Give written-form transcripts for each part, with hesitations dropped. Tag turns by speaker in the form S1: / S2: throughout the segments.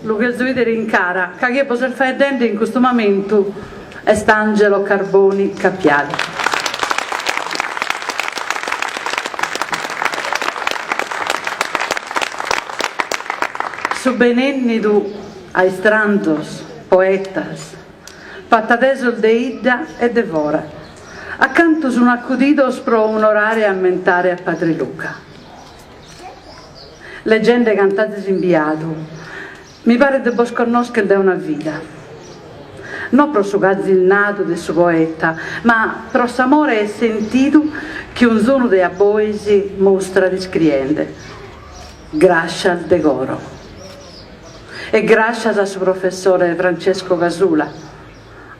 S1: lu cherzo 'idere in cara, ca chie bos est faeddende in custu mamentu est Angelo Carboni Capiali. Su benennidu a istranzos, poetas, patadesos de 'idda e de fora, a cantu sun acudidos pro onorare e ammentare a Padre Luca. Legende cantu azis imbiadu, mi paret de bos connoscher dae una vida. No pro su ch'azis nadu de su poeta, ma pro s'amore e sentidu chi onzunu de a bois mustrat iscriende. Grascias de coro. E grascias a su professore Francesco Casula,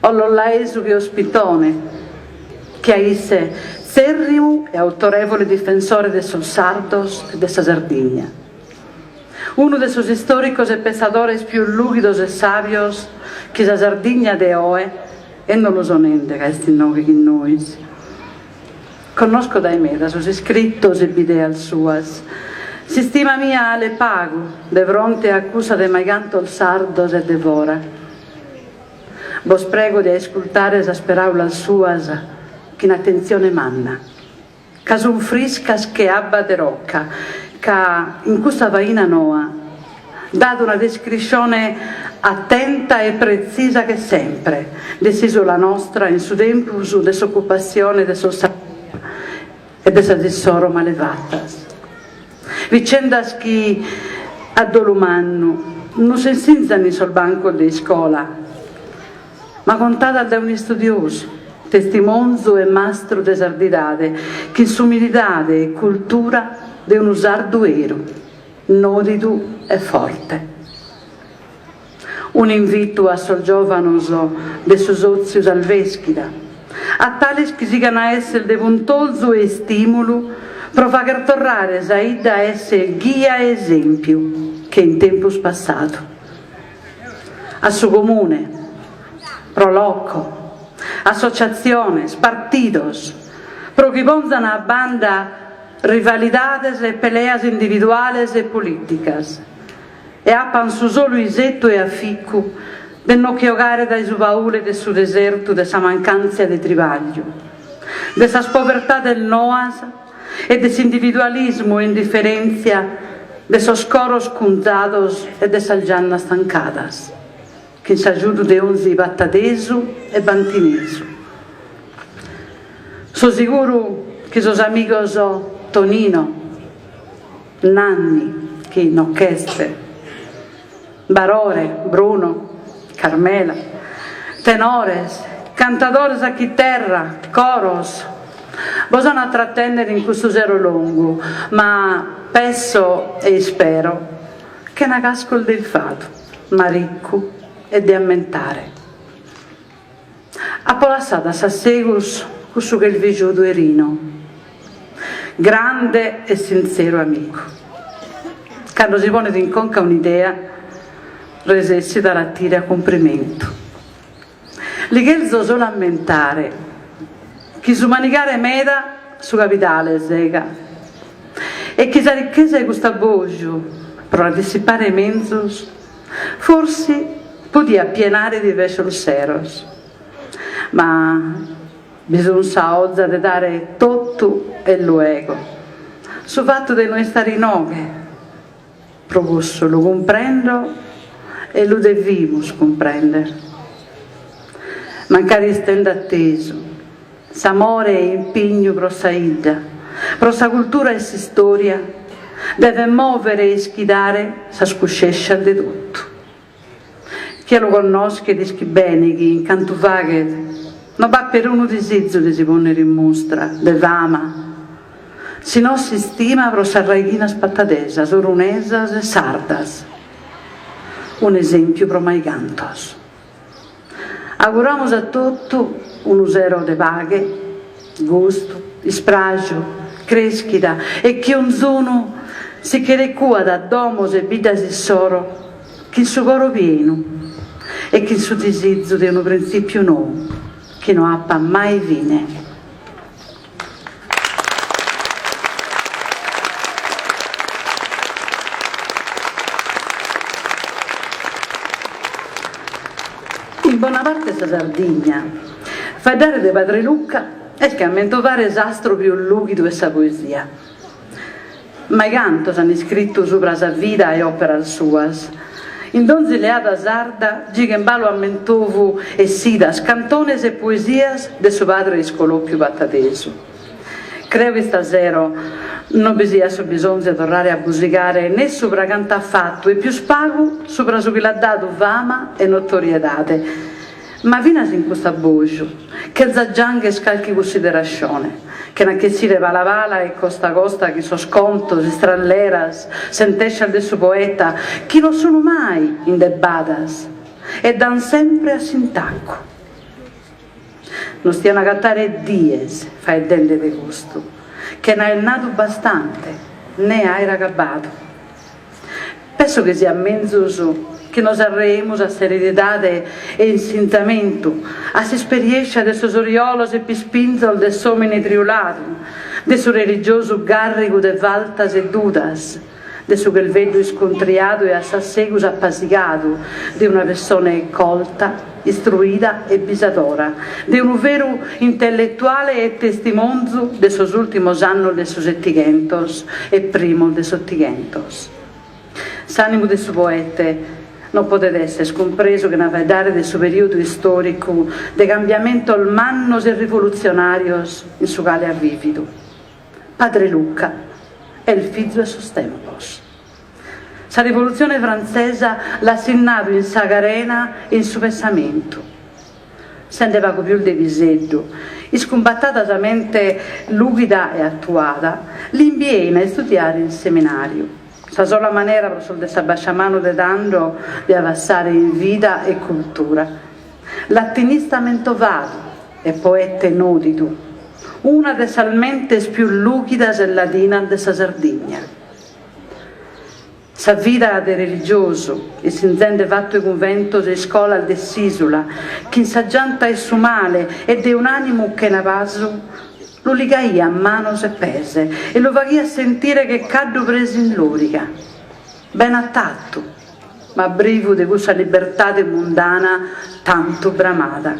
S1: ollollaesu che ospitone, che a isse tzèrrimu e autorèvole difensore de sos sardos e de sa Sardigna. Unu de sos istòricos e pensadores pius lùghidos e sàbios chi sa Sardigna de oe, e no lu so nende ca est inoghe chin nois, Connosco dae meda sos iscritos e bideas suas. S'istima mia 'alet pagu de fronte a cussa de maicantos sardos e de fora. Bos prego de aiscultare sas peraulas suas chin atentzione manna, ca sun friscas che abba de roca, ca in custa faina noa dat una descriscione atenta e pretzisa che sempre de s'ìsula nostra in su tempus de s'ocupassione de sos e de sas issoro malefatas. Vicendas chi, a dolu mannu, non s'insinzan in sos bancos de iscola, ma contadas dae un'istudiosu, testimonzu e mastru de sardidade, chin s'umilidade e cultura de unu sardu 'eru, nodidu e forte. Un'invitu a sos giòvanos de su sòtziu S'Alvèschida, a tales chi sigan a èssere de puntolzu e istìmulu pro fagher torrare sa 'idda a èssere ghia e esèmpiu che in tempus passadu. A su Comune, Pro Loco, associatziones, partidos, pro chi ponzan a banda rivalidades e peleas individuales e polìticas e apan su solu isetu e aficu de no che 'ogare dae su baule de su desertu de sa mancàntzia de tribagliu, de sas povertades noas e de s'individualismu e indiferèntzia de sos coros cunzados e de sas giannas tancadas, chin s'agiudu de onzi patadesu e bantinesu. So siguru chi sos amigos Tonino, Nanni, chi no ch'est, Barore, Bruno, Carmela, tenores, cantadores a chiterra, coros, bos an a tratènnere in custu sero longu, ma pesso e ispero chena cascos de ilfadu, ma riccu e de ammentare. Apo lassadu a s'assegus cussu chervijudu 'e Rino, grande e sintzeru amigu. Cando si ponet in conca un'idea, resessit a l'atire a cumprimentu. Li cherzo solu ammentare chi su manigare meda su cabidale segat e chi sa richesa 'e cust'abboju, pro la dissipare menzus, Forsi podiat pienare diversos seros, ma bi sun sa 'oza de dare totu e luego. Su fatu de no istare inoghe, pro cussu lu cumprendo e lu devimus cumprender. Mancari istende atesu, s'amore e impignu pro sa 'idda, pro sa cultura e s'istoria devet mòvere e ischidare sas cuscèscias de totu. Chie lu connoschet ischit bene chi in cantu faghet no b'at perunu disizu de si pònnere in mustra, de fama, si no s'istima pro sas raighinas patadesas, orunesas e sardas. Un'esèmpiu pro maicantos. Auguramus a totu unu sero de paghe, gustu, ispràxiu, crèschida e chi onzunu si che recuat a domos e biddas issoro chin su coro pienu e chin su disizu de unu printzìpiu nou chi no apat mai fine. In bona parte 'e sa Sardigna, faeddare de Padre Luca est che a mentovare s'astru pius lùghidu 'e sa poesia. Maicantos an iscritu subra sa vida e òperas suas. In donzi leada sarda gighen balu a mentovu 'essidas cantones e poesias de su padre iscolòpiu patadesu. Creo chi istasero non bi siat su bisonzu 'e torrare a busigare ne subra cantu at fatu e pius pagu subra su chi l'at dadu fama e notoriedade. Ma finas in custu abboju cherzo aggiangher calchi cussiderascione, chena ch'essire pala pala e costa costa chin sos contos, istralleras, sentescias de su poeta, chi non sun mai in debadas e dan sempre a s'intacu. Nos tian agatare dies faeddende de custu, chena aer nadu bastante, ne aer agabbadu. Penso chi siat menzus chi nos arreemus a s'eredidade e insinzamentu, a s'isperiescia de sos oriolos e pispinzos de s'omine triuladu, de su religiosu gàrrigu de faltas e dudas, de su chelveddu iscontriadu e a sas segus apasigadu de una pessone colta, istruida e bisadora, de unu veru intelletuale e testimonzu de sos ùltimos annos de su Setighentos e primos de s'Otighentos. S'ànimu de su poete non podet èssere cumpresu chena faeddare de su perìodu istòricu de cambiamentos mannos e rivolutzionàrios in su cale at vìvidu. Padre Luca est fizu 'e sos tempos. Sa rivolutzione frantzesa l'at sinnadu in sa carena e in su pessamentu. Sende pagu pius de piseddu, iscumbatada sa mente lùghida e atuada, l'imbiein a istudiare in seminàriu. Sa sola manera pro sos de sa basciamanu de tando de avassare in vida e cultura. Latinista mentovadu e poete nòdidu, una de sas mentes pius lùghidas e ladinas de sa Sardigna. Sa vida de religiosu, issinzende fatu 'e cunventos e iscolas de s'ìsula, chin sa gianta 'e su male e de un'ànimu chena pasu, lu ligaiat manos e pes e lu faghiat sentire che caddu presu in lòriga, ben'atatu, ma brivu de cussa libertade mundana tantu bramada.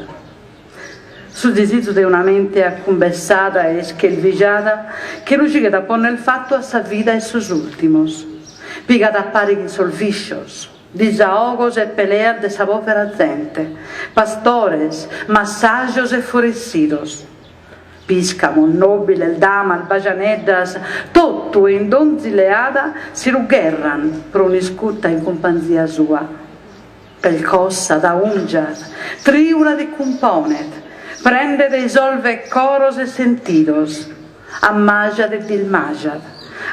S1: Su disizu de una mente acumbessada e ischelvijada che lu gighet a ponner fatu a sa vida 'e sos ùltimos. Pigat a pare chin sos viscios, disaogos e peleas de sa pòvera zente, pastores, massajos e foressidos. Pìscamos, nòbiles, damas, bajaneddas, totu e in donzi leada si lu gherran pro un'iscuta in cumpanzia sua. Pelcossat, aungiat, triulat e cumponet, prendet e isolvet coros e sentidos, ammajat e dilmajat,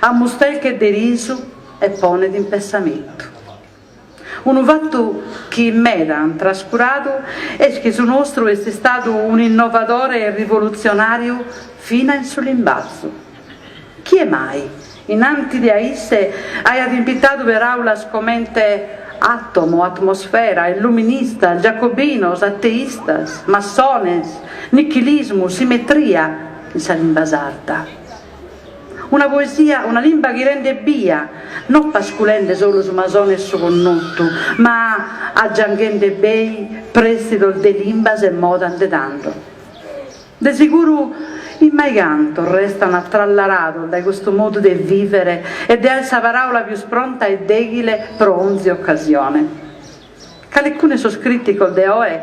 S1: ammustelchet de risu e ponet in pessamentu. Unu fatu chi in meda ant trascuradu est chi su nostru est istadu un'innovadore e rivolutzionàriu fina in su limbazu. Chie mai, in antis de a isse, aiat impitadu peràulas comente àtomo, atmosfera, illuministas, giacobinos, ateistas, massones, nichilismu, simmetria in sa limba sarda? Una poesia, una limba chi rendet bia, no pasculende solu su masone 'e su connotu, ma agianghende bei prèstidos de limbas e modas de tando. De seguru in maicantos restan atrallarados dae custu modu de vìvere e de aer sa paràula pius pronta e dèghile pro onzi ocasione. Calecunu 'e sos crìticos de oe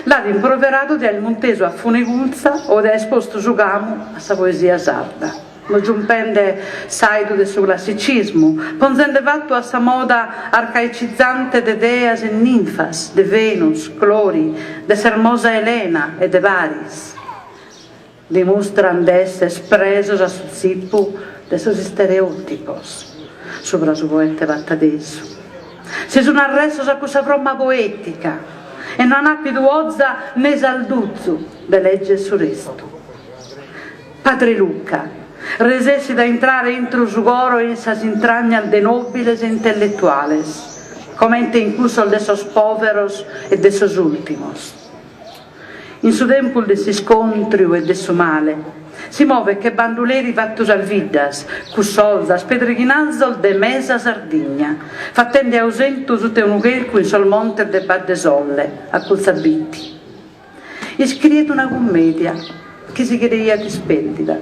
S1: l'at improveradu de aer muntesu a fune cultza o de aer postu su camu a sa poesia sarda. No giumpende s'àidu de su classicismu, ponzende fatu a sa moda arcaicizante de deas e ninfas, de Venus, Clori, de s'ermosa Elena e de Paris, dimustran de esser presos a su tzipu de sos istereòtipos subra su poete patadesu. Si sun arressos a cussa fromma poètica e no an àpidu 'oza ne salduzu de legger su restu. Padre Luca resessit a intrare intro su coro e in sas intragnas de nòbiles e intelletuales, comente in cussos de sos pòveros e de sos ùltimos. In su tempus de s'iscòntriu e de su male, Si movet che banduleri fattu sas viddas, cussolzas, pedrighinalzos de mesa Sardigna, fatende ausentu sutta 'e unu chercu in sos montes de Badde Solle, acculzu a Bitti. Iscriet una cummèdia chi si creiat ispèrdida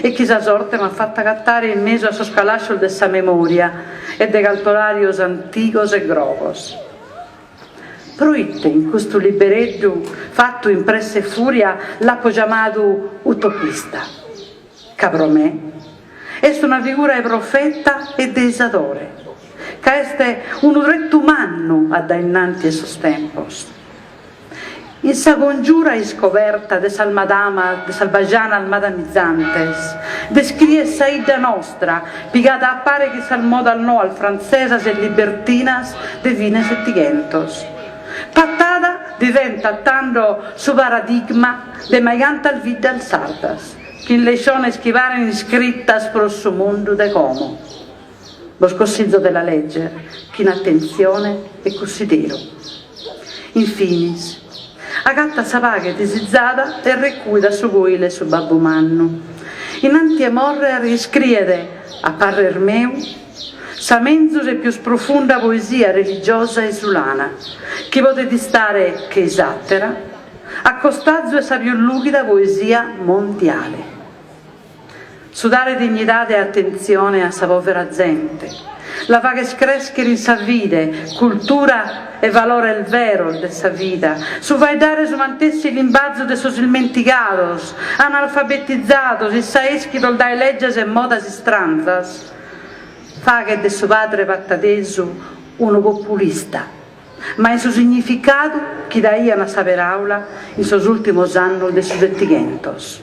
S1: e chi sa sorte m'at fatu agatare in mesu a sos calàscios de sa memòria e de cartolàrios antigos e grogos. Proite in custu libereddu fatu in presse e fùria l'apo giamadu utopista? Ca pro me est una figura 'e profeta e de isadore, ca est unu tretu mannu a dae innanti 'e sos tempos. In sa congiura iscoberta de sas madamas, de sas bajanas madamizantes, descriet sa 'idda nostra, pigada a pare chin sas modas noas frantzesas e libertinas de fine Setighentos. Patada diventat tando su paradigma de maigantas biddas sardas, chin leisciones chi paren iscritas pro su mundu de como. Bos cossizo de la legger chin atentzione e cussideru. Infinis, agatat sa paghe disizada e recuit a su coile 'e su babbu mannu. Innanti 'e morrer iscriet, a parrer meu, sa menzus e pius profunda poesia religiosa isulana, chi podet istare, che-i s'atera, a costazu 'e sa pius lughida poesia mondiale. Su dare dignidade e atentzione a sa pòvera zente, la faghet crèschere in sa fide, cultura e valores veros de sa vida, su faeddare su mantessi limbazu de sos ismentigados, analfabetizados, issaeschidos dae leges e modas istranzas, faghet de su padre patadesu unu populista, ma in su significadu chi daian a sa peràula in sos ùltimos annos de su Setighentos.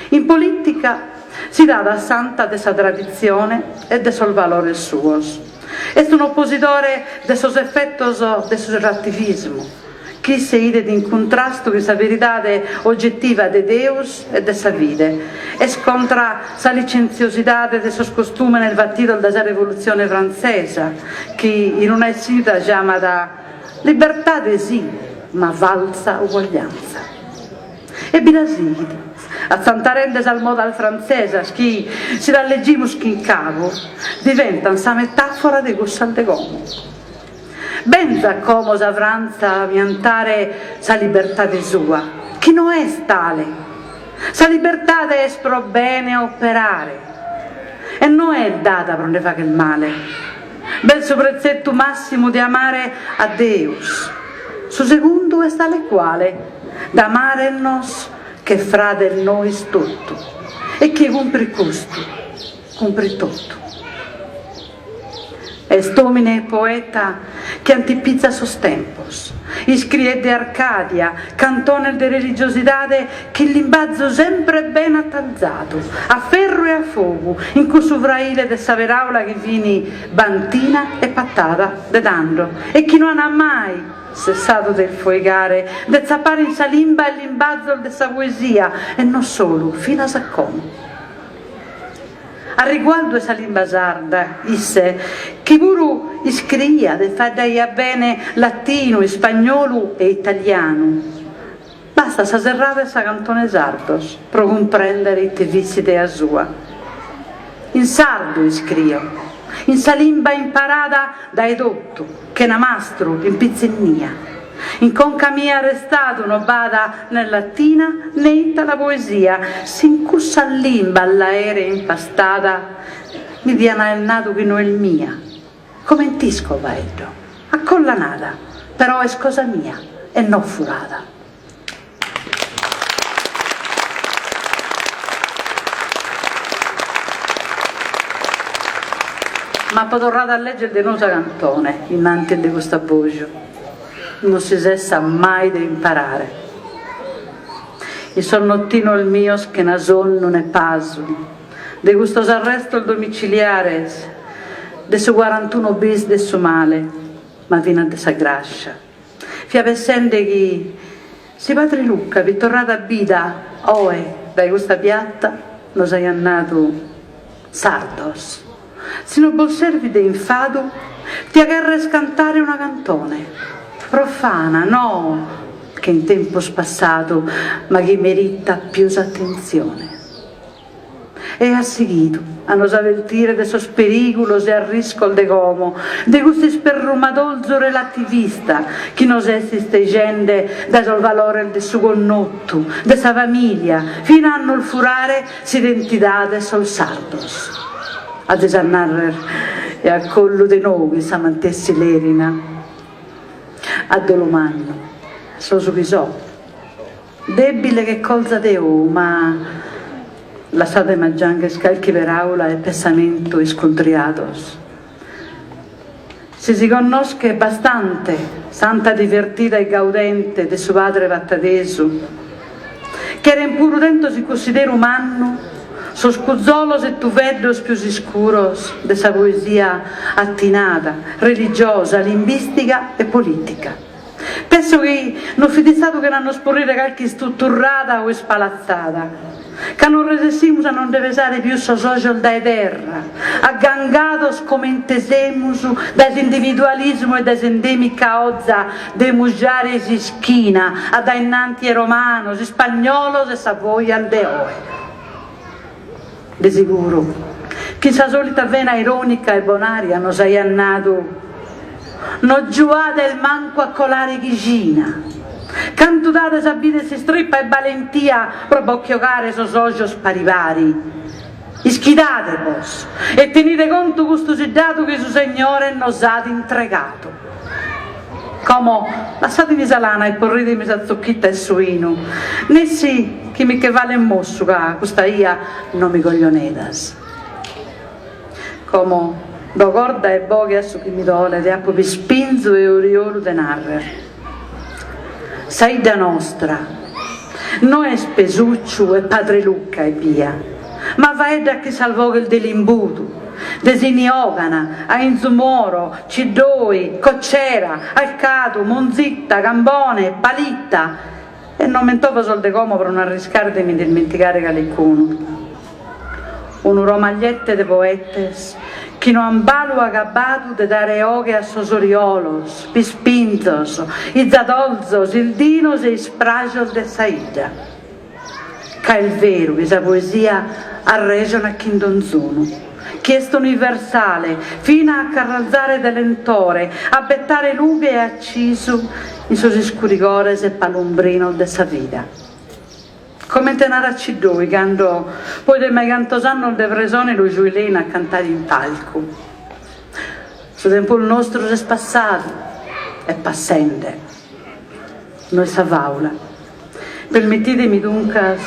S1: In polìtica si dat a santa de sa traditzione e de sos valores suos. Est un'oposidore de sos efetos de su relativismu, chi isse 'idet in cuntrastu chin sa veridade ogetiva de Deus e de sa fide. Est contra sa licentziosidade de sos costùmenes batidos dae sa Revolutzione Frantzesa, chi in una essida giamat libertade sì, ma falsa uguaglianza. E bi la sighit, atzantarende sas modas frantzesas chi, si las leggimus chin cabu, diventan sa metàfora de cussas de como. Benzat como sa Frantza a piantare sa libertade sua, chi no est tale. Sa libertade est pro bene operare e no est dada pro nde fagher male. B'est su pretzetu màssimu de amare a Deus, su segundu est tale e quale, d'amare-nos che frades nois totu. E chie cumprit custu, cumprit totu. Est òmine e poeta chi antipizat sos tempos, iscriet de Arcadia, cantones de religiosidade chin limbazu sempre bene atalzadu, a ferru e a fogu, in cussu fraile de sa peràula chi fin Bantina e Patada de tando e chi no an mai sessadu de isfoigare, de tzapare in sa limba e limbazos de sa poesia e no solu, finas a como. A rigualdu 'e sa limba sarda, isse, chi puru iscriiat e faeddaiat bene latinu, ispagnolu e italianu, bastat sa serrada 'e sa cantone Sardos pro cumprèndere ite fit s'idea sua. In sardu iscrio, in sa limba imparada dae totu, chena mastru, in pitzinnia. In conca mia restadu no b'at ne latina ne itala poesia, si in cussa limba l'aere impastada mi dian aer nadu chi no est mia. Coment'isco faeddo, acollanada, però est cosa mia e no furada. M'apo torradu a leger de nou sa cantone innantis de custu abboju. No si sessat mai de imparare. In sos nottinos mios chena sonnu ne pasu, de custos arrestos domiciliares, de su quarantuno bis de su male, ma finas de sa grascia. Fia pessende chi si padre Luca fit torradu a bida oe dae custa piatta nos aiat nadu, Sardos, si no bos servit de infadu, tia cherrer cantare una cantone. Profana, no! che in tempus passadu, ma chi meritat pius atentzione. E at sighidu a nos avertire de sos perìgulos e arriscos de como, de custu isperrumadolzu relativista chi nos est istejende dae sos valores de su connotu, de sa famìlia, fina a nos furare s'identidade 'e sos sardos. Azis a narrer, e a collu de nou chin sa mantessi lèrina. A dolu mannu, so su chi so. Dèbile che colza de ou, ma lassademi agiangher calchi peràula e pessamentu iscuntriados. Si si connoschet bastante s'anta divertida e gaudente de su padre patadesu, cheren puru tentos in cussideru mannu sos cuzolos e tuveddos pius iscuros de sa poesia atinada, religiosa, limbìstiga e polìtica. Pesso chi no fit istadu chena nos porrire calchi istuturrada o ispalatzada, ca non resessimus a non nde pesare pius sos ojos dae terra, aggangados comente semus dae s'individualismu e dae s'endemica 'oza de mujare s'ischina a daennanti 'e romanos, ispagnolos e savoias de oe. De siguru, chin sa solita vena ironica e bonaria nos aiat nadu, No giuades mancu a colare chijina, cantu dades a bider s'istripa 'e balentia pro bos che 'ogare sos ojos pari pari. Ischidade-bos e tenide contu custu siddadu chi su Segnore nos at intregadu. Como lassademi sa lana e porridemi sa tzuchita 'e su 'inu, nessi chi mi che falet mossu ca custa 'ia no mi coglionedas. Como do corda e boghe a su chi mi dolet e apo pispinzu e oriolu de narrer. Sa 'idda nostra no est Pesuciu e Padre Luca ebbia, ma faeddat chin sas boghes de Limbudu, de Siniògana, Ainzu Moro, Ciddoi, Cocera, Alcadu, Monzitta, Cambone, Palitta, e no mentovo sos de como pro no arriscare de mi nd'ismentigare calicunu. Unu romagliette de poetes chi no an balu agabbadu de dare 'oghe a sos oriolos, pispinzos, izadolzos, ildinos e isprajos de sa 'idda. Ca est veru chi sa poesia arrejonat chin donzunu, chi est universale, fina a carralzare de lentore, a betare lughe e acisu in sos iscurigores e palumbrinos de sa vida. Comente narat Ciddoi cando, poi de maicantos annos de presone lu giuilein a cantare in palcu. Su tempus nostru s'est passadu e passende. No est sa fàula. Permitidemi duncas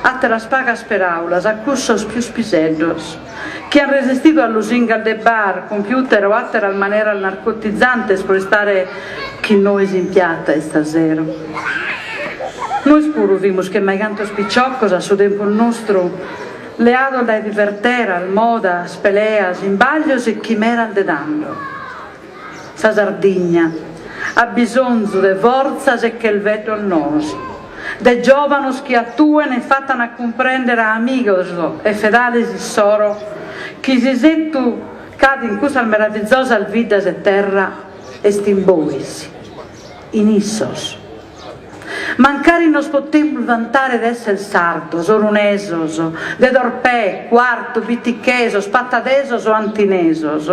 S1: àteras pagas peràulas a cussos pius piseddos chi an resistidu a lusingas de bar, computer o àteras maneras narcotizantes pro istare chin nois in piata istasero. Nois puru fimus che maicantos piciocos a su tempus nostru leados dae diverteras, modas, peleas, imbaglios e chimeras de tando. Sa Sardigna at bisonzu de fortzas e chelveddos noos, de giòvanos chi atuen e fatan a cumprèndere a amigos e fedales issoro chi s'isettu ch'at in custas meravizosas biddas e terra est in bois, in issos. Mancari nos potemus vantare de esser sardos, orunesos, de Torpè, Cuartu, Bitichesos, Patadesos o Antinesos,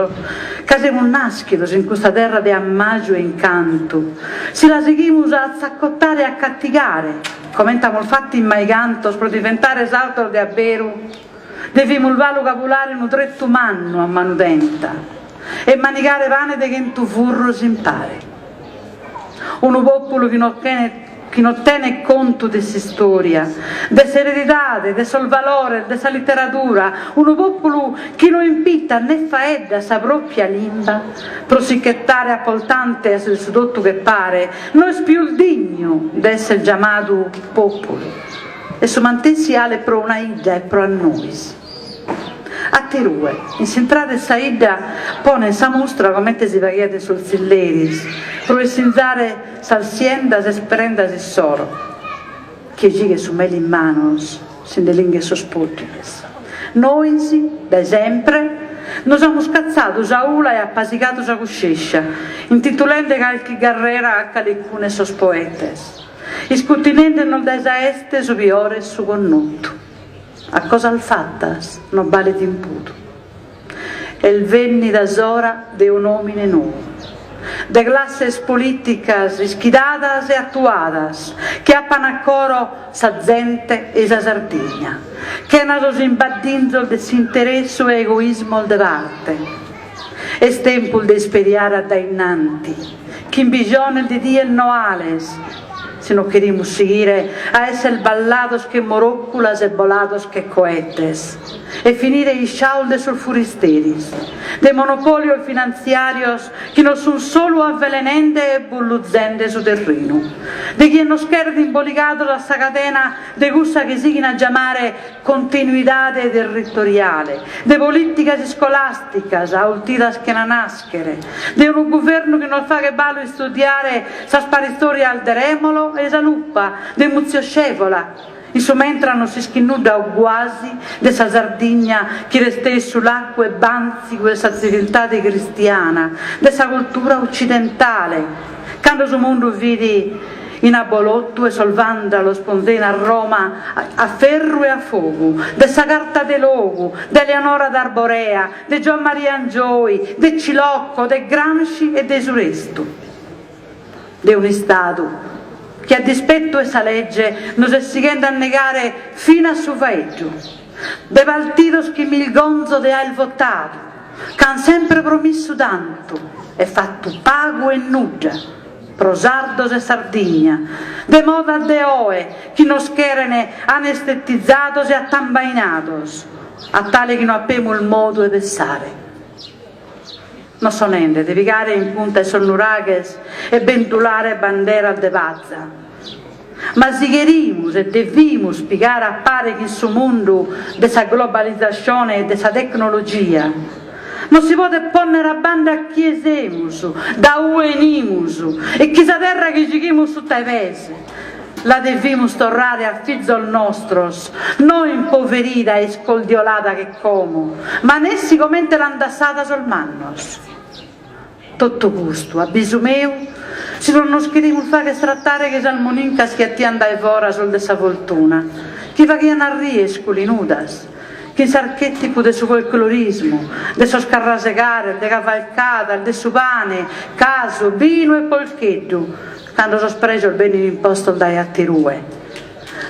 S1: ca semus naschidos in custa terra de ammaju e incantu, si la sighimus a atzacotare e a catigare, comente amus fatu in maicantos pro diventare sardos de aberu, devimus balu cabulare unu tretu mannu a manu tenta e manigare pane de chentu furros in pare. Unu pòpulu chi no chi no tenet contu de s'istòria, de s'eredidade, de sos valores, de sa literadura, unu pòpulu chi no impitat ne faeddat sa pròpia limba pro si chetare a poltante a su totu che pare, no est pius dignu de esser giamadu pòpulu. E su mantessi 'alet pro una 'idda e pro a nois. Aterue, in s'intrada 'e sa 'idda ponen sa mustra comente si faghiat in sos tzilleris, pro issinzare sas siendas e prendas issoro. Chie gighet su mele in manos si nde linghet sos pòddighes. Nois, dae sempre, nos amus catzadu sa 'ula e apasigadu sa cuscescia, intitulende calchi garrera a calicunu 'e sos poetes. Iscutinende-nos dae sa 'este su piore 'e su connotu. A cosas fatas no balet impudu. Est bènnida s'ora de un'òmine nou, de classes polìticas ischidadas e atuadas chi apan a coro sa zente e sa Sardigna, chena sos imbaddinzos de s'interessu e egoismos de parte. Est tempus de isperiare a dae innanti, chin bijones de dies noales, si no cherimus sighire a esser ballados che moròculas e bolados che coetes e finire isciaos de sos furisteris, de monopòlios finantziàrios chi nos sun solu avvelenende e bulluzende su terrinu, de chie nos cheret imboligados a sa cadena de cussa chi sighin a giamare continuidade territoriale, de polìticas iscolàsticas aultidas chena nàschere, de unu guvernu chi nos faghet balu istudiare sas paristòrias de Remolo e sa Lupa, de Muzio Scevola, in su mentras non s'ischit nudda o guasi de sa Sardigna chi resteit su lacu e bàntzigu de sa tziviltade cristiana, de sa cultura ocidentale, cando su mundu fit in abolotu e sos vàndalos ponzein a Roma a ferru e a fogu, de sa Carta de Logu, de Eleonora d'Arborea, de Giuan Maria Angioy, de Cilocco, de Gramsci e de su restu. De un'Istadu chi a dispetu 'e sa lege nos est sighende a negare finas su faeddu, de partidos chi m'irgonzo de aer votadu, ch'an sempre promissu tantu e fatu pagu e nudda pro sardos e Sardigna, de modas de oe chi nos cheren anestetizados e atambainados, a tale chi no apemus modu 'e pessare. No so nende de pigare in punta 'e sos nuraghes e bentulare banderas de paza, ma si cherimus e devimus pigare a pare chin su mundu de sa globalizascione e de sa tecnologia, no si podet pònnere a banda chie semus, da ue 'enimus e chi sa terra chi gighimus suta 'e pes la devimus torrare a fizos nostros, no impoverida e iscoldiolada che como, ma nessi comente l'an dassada sos mannos. Totu custu, a bisu meu, si non nos cherimus fagher tratare che sas monincas chi 'atian dae fora sos de sa fortuna, chi faghian a rier culinudas, chin s'archètipu de su folclorismu, de sos carrasegares, de cavalcadas, de su pane, casu, binu e polcheddu, cando sos prejos benin impostos dae aterue,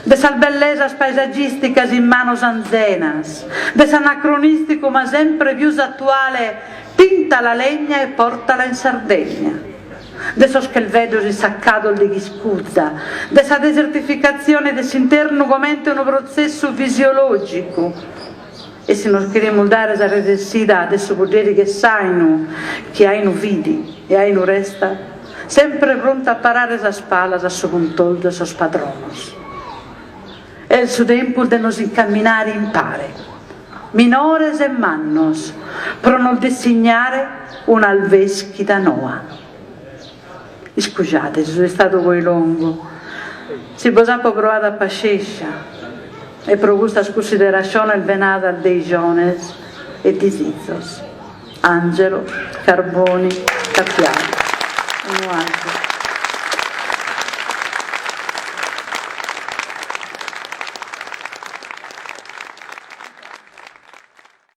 S1: de sas bellesas paesagìsticas in manos anzenas, de s'anacronìsticu ma sempre pius atuale Pinta la legna e portala in Sardegna, de sos chelveddos issacados de chiscuza, de sa desertificatzione de s'internu comente unu protzessu fisiològicu. E si nos cherimus dare sa resessida de su pudderi che s'àinu, chi àinu fit e àinu restat, sempre prontu a parare sas palas a su puntolzu 'e sos padronos. Est su tempus de nos incamminare impare, minores e mannos, pro nos dissignare un'alvèschida noa. Iscujade si so istadu goi longu, si bos apo proadu a pascescia e pro custas cussiderasciones venadas de ijones e disizos. Angelo Carboni Capiale. Unu 'asu.